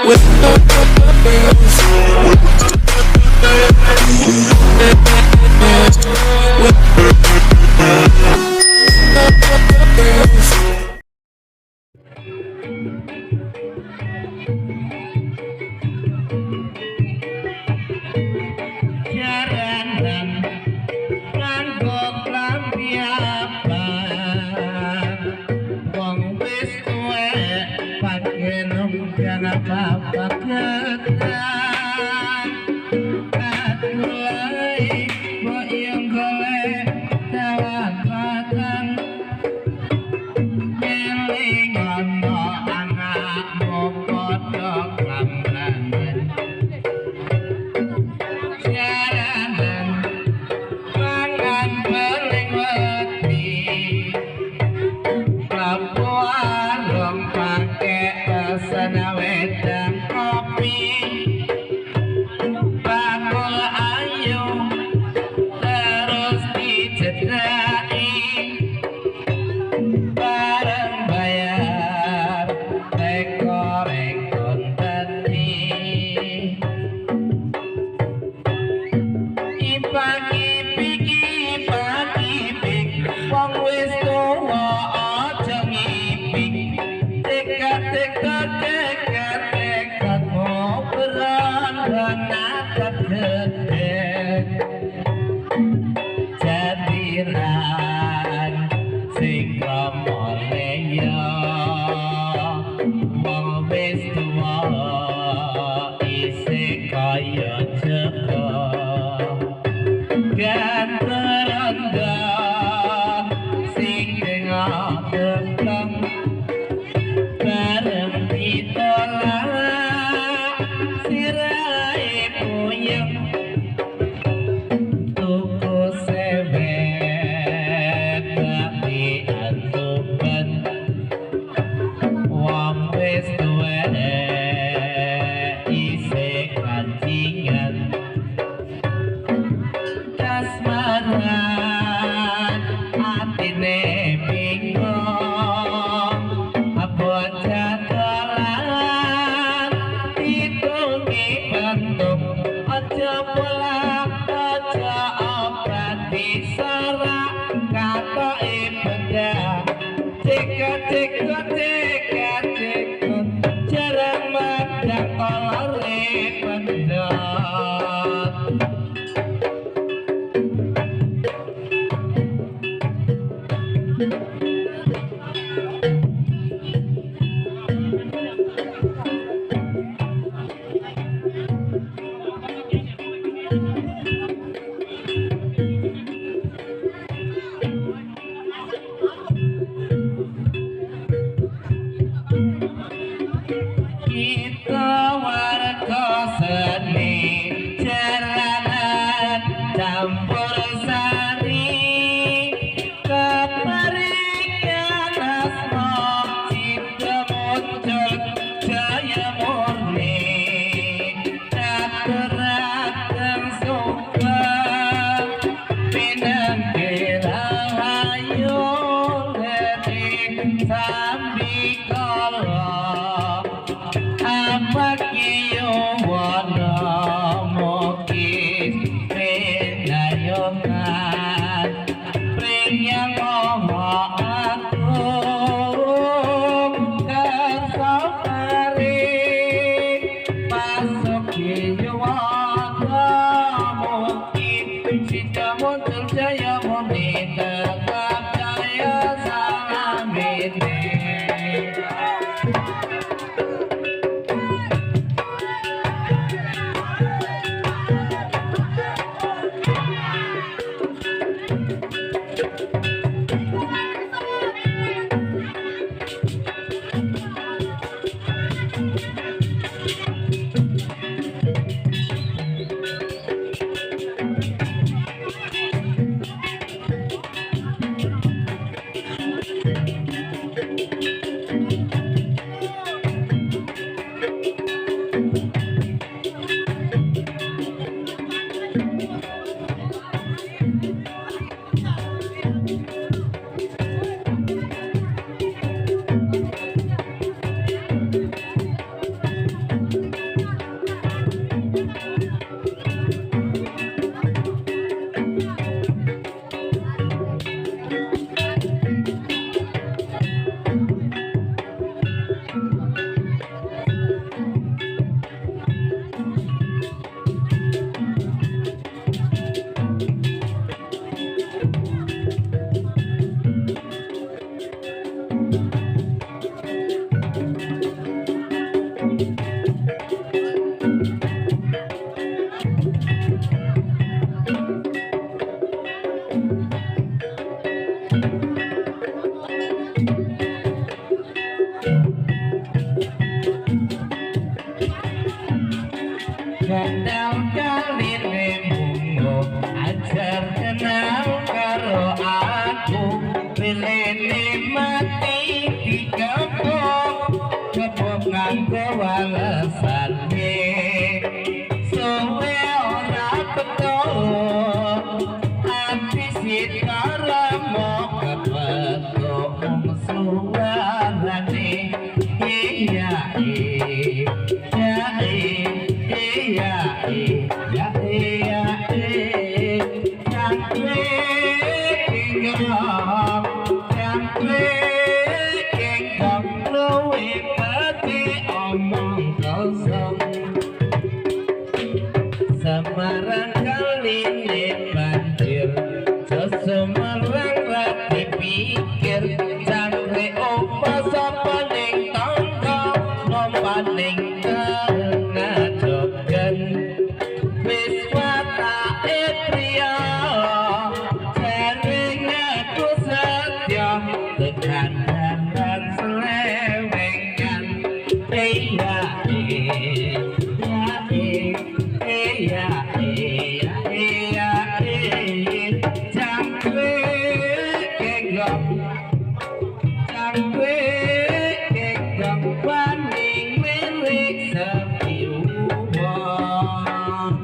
Jaranan nganggo klambi abang, wong wis tuwek pake nunggang apa gedang. Katulai mbok yo golek dalan batang, eling ana anakmu padha klambanan. Jaranan mangan paling wedi, mlebu warung pake pesen wedang kopi. Bakul ayu terus dijedaki, bareng bayar teko-rekon dadi. Ipaki piki paki pik, wong wis tuwa aja ngipik. Teka teka teka teka ngobrol natap gede. Jadiran sing krama leyo, wong wis tuwa isih kaya jeka. Ganteranda sing tengah bareng ditolak sirahe puyeng. Tuku sewek tapi antupen, wong wis tuwek isih kacingan. Kasmaran atine bingung, bocah dolan ditungi bentuk. Aja bolak aja obat disorak katoke benda. Cekot cekot cekot cekot jarang madang kolore pendot. Kendal kaline mungo ajar kenal karo aku pilene mati dikepok kepok nganggo walesane suwe ora betul ati sitara mo kepethuk mung suwarane iya iya iya iya iya cangkring cangkring kang luwe pati omong kosong Semarang kaline banjir Semarang ra dipikir cangkrik opo sapa ning tangga lompat ning tengah jogen wis watake priya jare ngaku setya tekan dalan selewengan iya iya iya iya iya cangkrik genggam cangkrik genggam wani lirik sepi wong.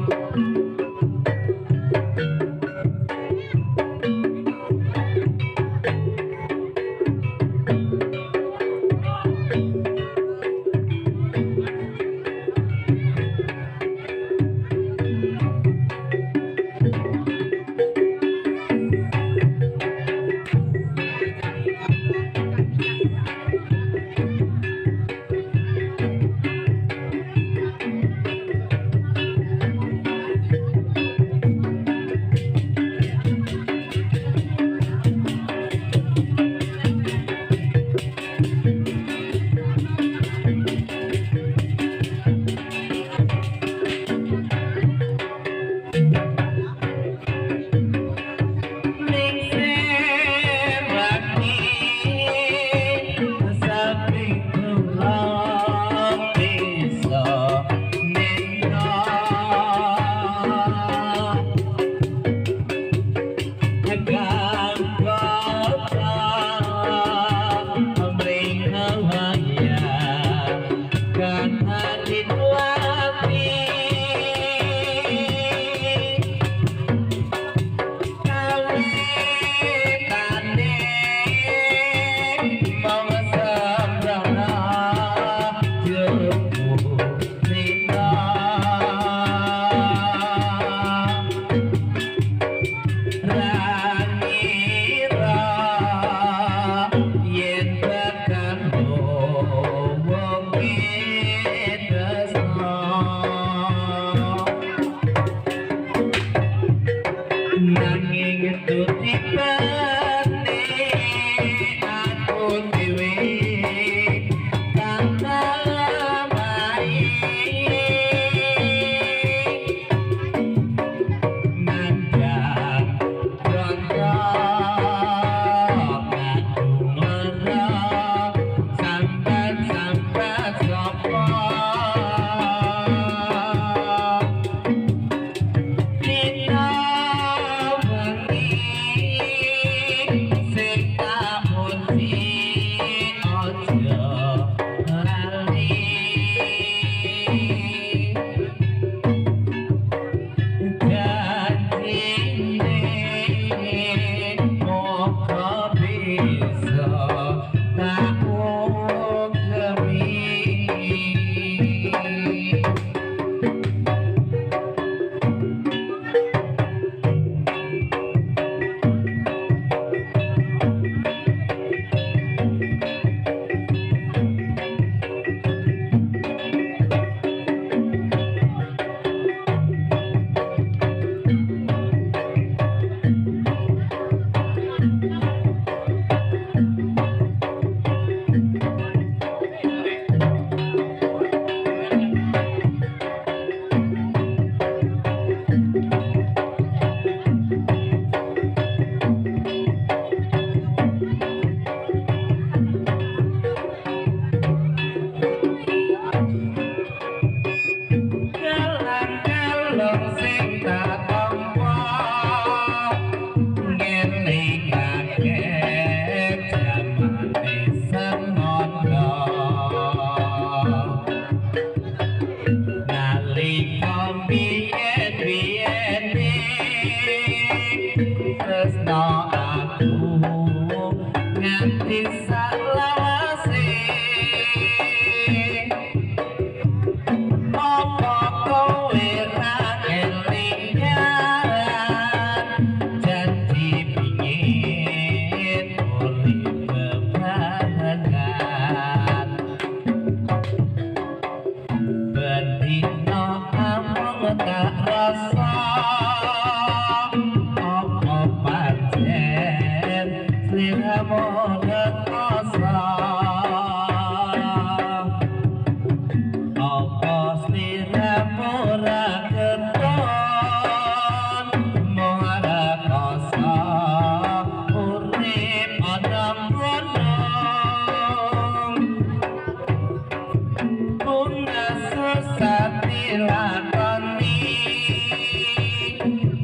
Bunga susah dilakoni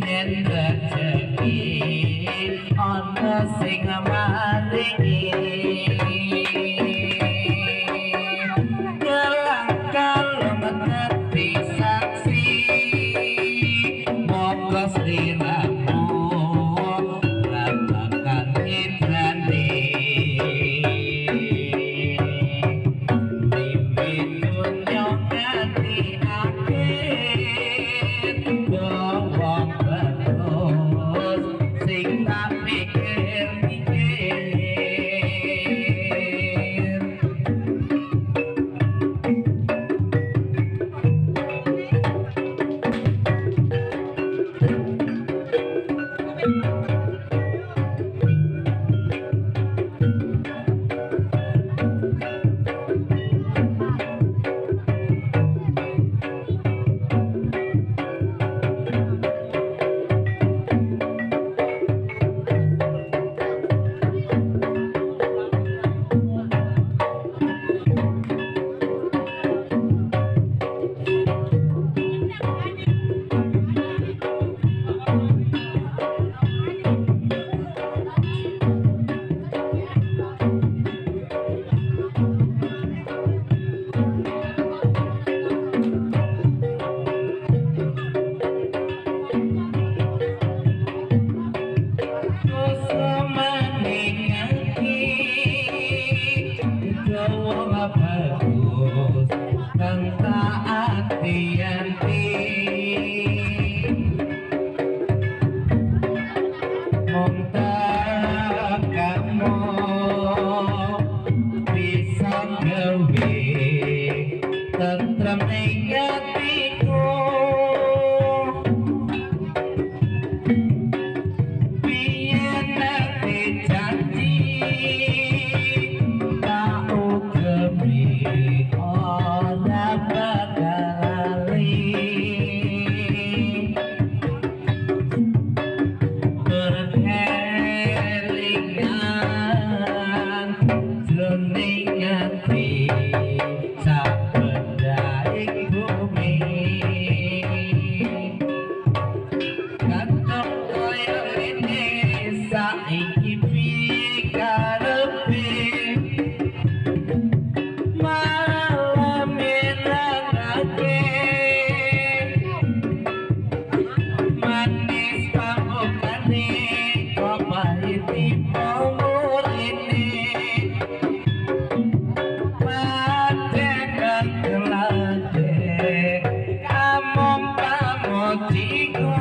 yen rejeki ana sing maringi gelang kalung dadi saksi monggo sliramu ora bakal ngidrani. Tentrem ing atiku piye nate janji tak ugemi ora bakal lali berkelingan jroning ati saiki piye karepe malah menangake manis pamukane kok pahit murine padhekan kelade among pamojiku.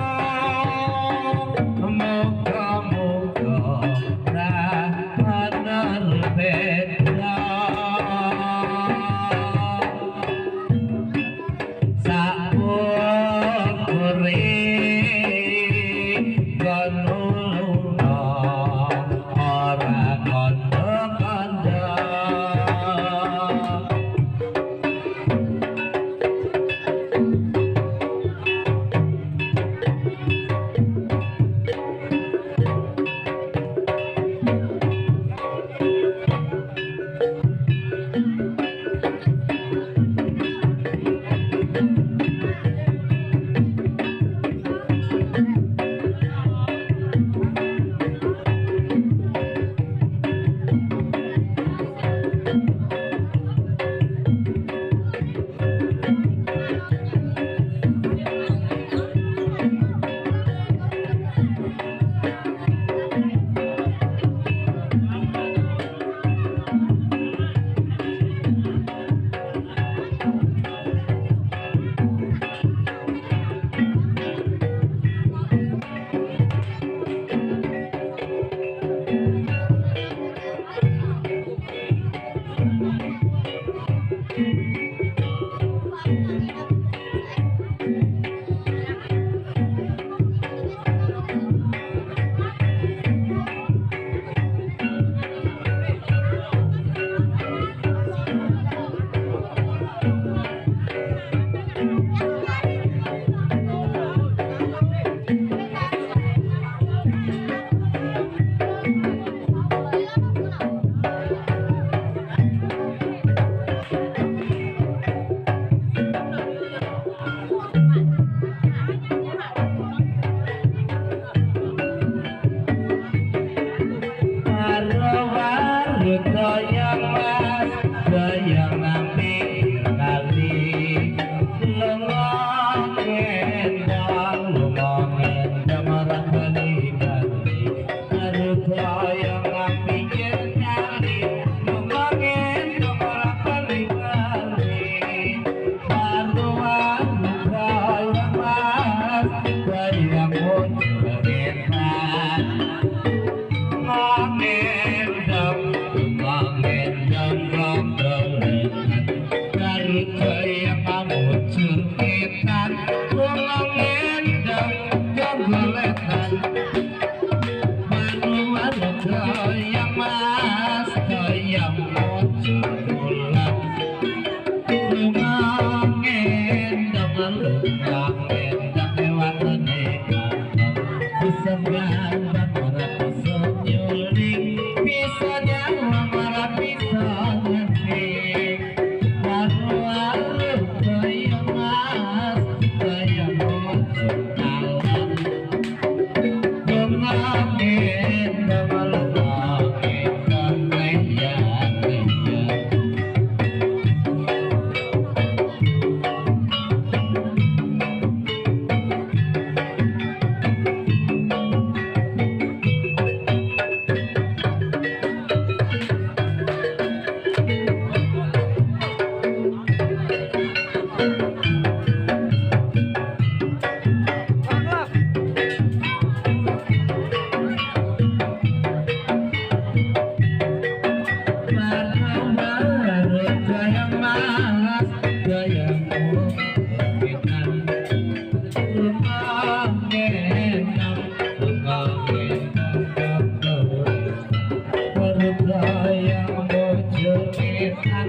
Setan.